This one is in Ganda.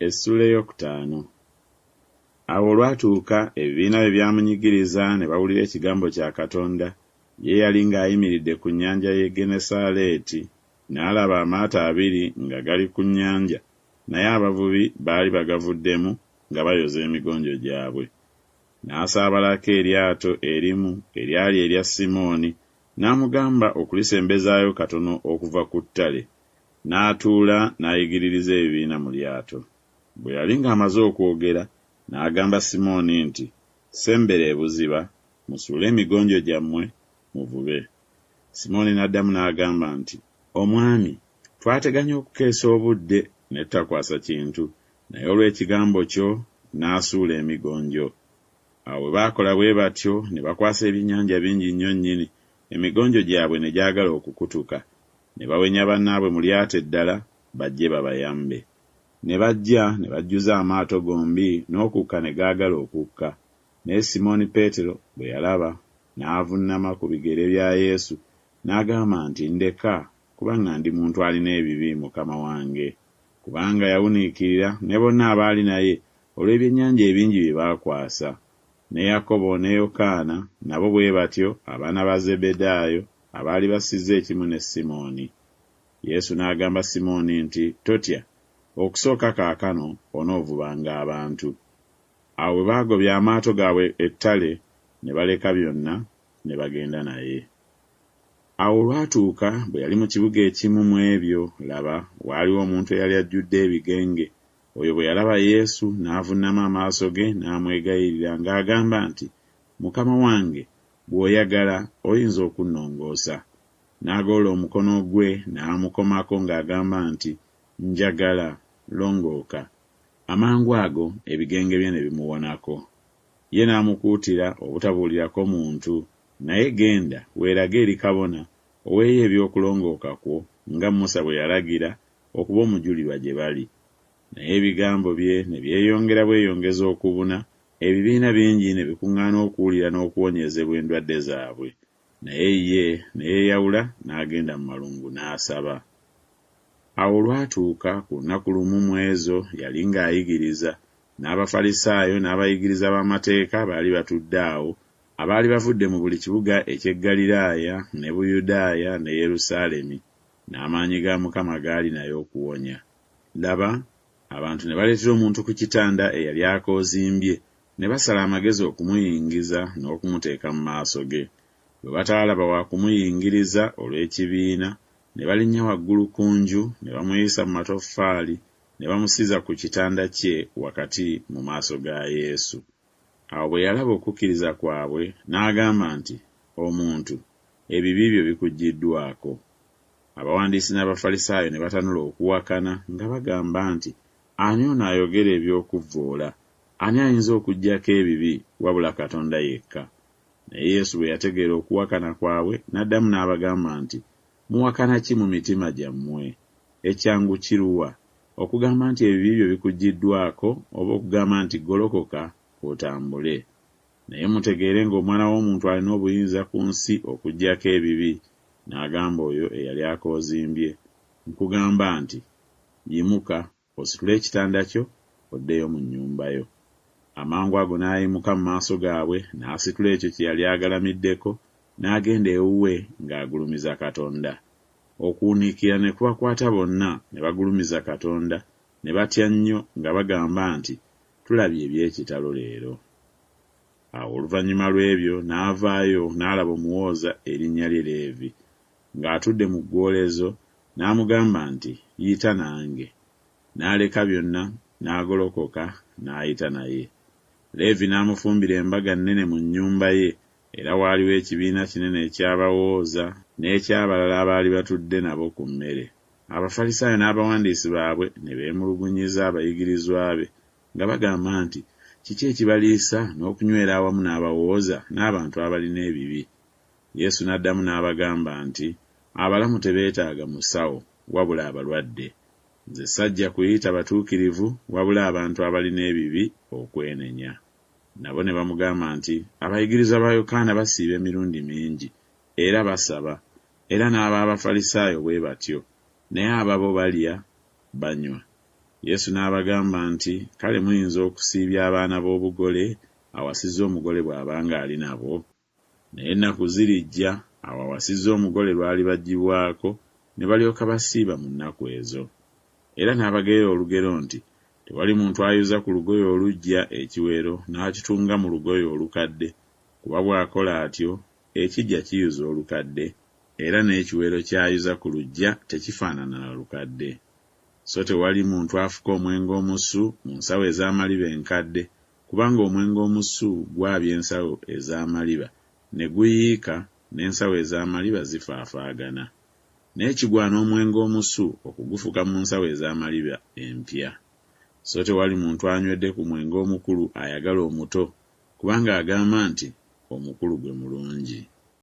Essuula eyokutaano. Awo olwatuuka ebibiina bwe byamunyigiriza ne bawulira ekigambo kya Katonda, ye yali ng'ayimiridde ku nnyanja y'e Genesaleeti, n'alaba amaato abiri nga gali ku nnyanja, naye abavubi baali bagavuddemu nga bayoza emigonjo gyabwe. N'asaabalako eryato erimu eryali erya Simooni, n'amugamba okulisembezaayo katono okuva ku ttale, n'atuula n'ayigiririza ebibiina mu lyato. Bwe yali ng'amaze okwogera, n'agamba Simooni nti Sembera ebuziba, musuule emigonjo gyammwe, muvube. Simooni n'addamu n'agamba nti Omwami, twateganye okukeesa obudde ne tutakwasa kintu, naye olw'ekigambo kyo naasuula emigonjo. Awo bwe baakola bwe batyo ne bakwasa ebyennyanja bingi nnyo nnyini, emigonjo gyabwe ne gyagala okukutuka. Ne bawenya bannaabwe mu lyato eddala bajje babayambe. Ne bajja ne bajjuza amaato gombi n'okukka ne gaagala okukka. Naye Simooni Peetero bwe yalaba, n'avunnama ku bigere bya Yesu, n'agamba nti Ndeka, kubanga ndi muntu alina ebibi, Mukama wange. Kubanga yawuniikirira, ne bonna abaali naye, olw'ebyennyanja ebingi bye baakwasa. Ne Yakobo ne Yokaana nabo bwe batyo, abaana ba Zebbedaayo, abaali bassizza ekimu ne Simooni. Yesu n'agamba Simooni nti Totya, okusooka kaakano onoovubanga abantu. Awo bwe baagobya amaato gaabwe ettale, ne baleka byonna, ne bagenda naye. Awo olwatuuka bwe yali mu kibuga ekimu mu ebyo, laba, waaliwo omuntu eyali ajjudde ebigenge. Oyo bwe yalaba Yesu, n'avunnama amaaso ge n'amwegayirira ng'agamba nti Mukama wange, bw'oyagala, oyinza okunnongoosa. N'agolola omukono gwe n'amukomako ng'agamba nti Njagala, longooka. Amangu ago ebigenge bye ne bimuwonako. Ye n'amukuutira obutabuulirako muntu, naye genda, weerage eri kabona, oweeyo eby'okulongooka kwo, nga Musa bwe yalagira, okuba omujulirwa gye bali. Naye ebigambo bye ne byeyongera bweyongezi okubuna, ebibiina bingi ne bikuŋŋaana okuwulira n'okuwonyezebwa endwadde zaabwe. Naye ye ne yeeyawula n'agenda mu malungu n'asaba. Awo olwatuuka ku lunaku lumu mu ezo yali ng'ayigiriza, n'Abafalisaayo n'abayigiriza b'amateeka baali batudde awo, abaali bavudde mu buli kibuga eky'e Ggaliraaya ne Buyudaaya ne Yerusaalemi, n'amaanyi ga Mukama gaali naye okuwonya. Laba, abantu ne baleetera omuntu ku kitanda eyali akoozimbye, ne basala amagezi okumuyingiza n'okumuteeka mu maaso ge. Bwe bataalaba wa kumuyingiriza olw'ekibiina, ne balinnya waggulu ku nju, ne bamuyisa mu matoffaali, ne bamussiza ku kitanda kye wakati mu maaso ga Yesu. Awo bwe yalaba okukkiriza kwabwe, n'agamba nti Omuntu, ebibi byo bikuggyiddwako. Abawandiisi n'Abafalisaayo ne batanula okuwakana nga bagamba nti Ani ono ayogera eby'okuvvoola? Ani ayinza okuggyako ebibi, wabula Katonda yekka? Naye Yesu bwe yategeera okuwakana kwabwe, n'addamu n'abagamba nti Muwakana ki mu mitima gyammwe? Ekyangu kiruwa, okugamba nti Ebibi byo bikuggyiddwako, oba okugamba nti Golokoka, otambule? Naye mutegeere ng'Omwana w'omuntu alina obuyinza ku nsi okuggyako ebibi, n'agamba oyo eyali akoozimbye, Nkugamba nti Yimuka, ositule ekitanda kyo, oddeyo mu nnyumba yo. Amangu ago n'ayimuka mu maaso gaabwe, n'asitula ekyo kye yali agalamiddeko, n'agenda ewuwe ng'agulumiza Katonda. Okuwuniikirira ne kubakwata bonna, ne bagulumiza Katonda, ne batya nnyo nga bagamba nti Tulabye eby'ekitalo leero. Awo oluvannyuma lw'ebyo n'avaayo n'alaba omuwooza erinnya lye Leevi, ng'atudde mu ggwoolezo, n'amugamba nti Yita nange. N'aleka byonna, n'agolokoka, n'ayita naye. Leevi n'amufumbira embaga nnene mu nnyumba ye, era waaliwo ekibiina kinene eky'abawooza n'eky'abalala abaali batudde nabo ku mmere. Abafalisaayo n'abawandiisi baabwe ne beemulugunyiza abayigirizwa be, nga bagamba nti Kiki ekibaliisa n'okunywera awamu n'abawooza n'abantu abalina ebibi? Yesu n'addamu n'abagamba nti Abalamu tebeetaaga musawo, wabula abalwadde. Nze sajja kuyita batuukirivu, wabula abantu abalina ebibi okwenenya. Nabo ne bamugamba nti Abayigirizwa ba Yokaana basiiba emirundi mingi, era basaba, era n'ab'Abafalisaayo bwe batyo, naye ababo balya, banywa. Yesu n'abagamba nti Kale muyinza okusiibya abaana b'obugole, awasizza omugole bw'aba ng'ali nabo? Naye ennaku zirijja, awo awasizza omugole lw'alibaggibwako, ne balyoka basiiba mu nnaku ezo. Era n'abagerera olugero nti Tewali muntu ayuza ku lugoye oluggya ekiwero n'akitunga mu lugoye olukadde, kuba bw'akola atyo, ekiggya kiyuza olukadde, era n'ekiwero ky'ayuza ku luggya tekifaanana na lukadde. So tewali muntu afuka omwenge omusu mu nsawo ez'amaliba enkadde, kubanga omwenge omusu gwabya ensawo ez'amaliba, ne guyiika, n'ensawo ez'amaliba zifaafaagana. Naye kigwana omwenge omusu okugufuka mu nsawo ez'amaliba empya. So tewali muntu anywedde ku mwenge omukulu ayagala omuto, kubanga agamba nti Omukulu gwe mulungi.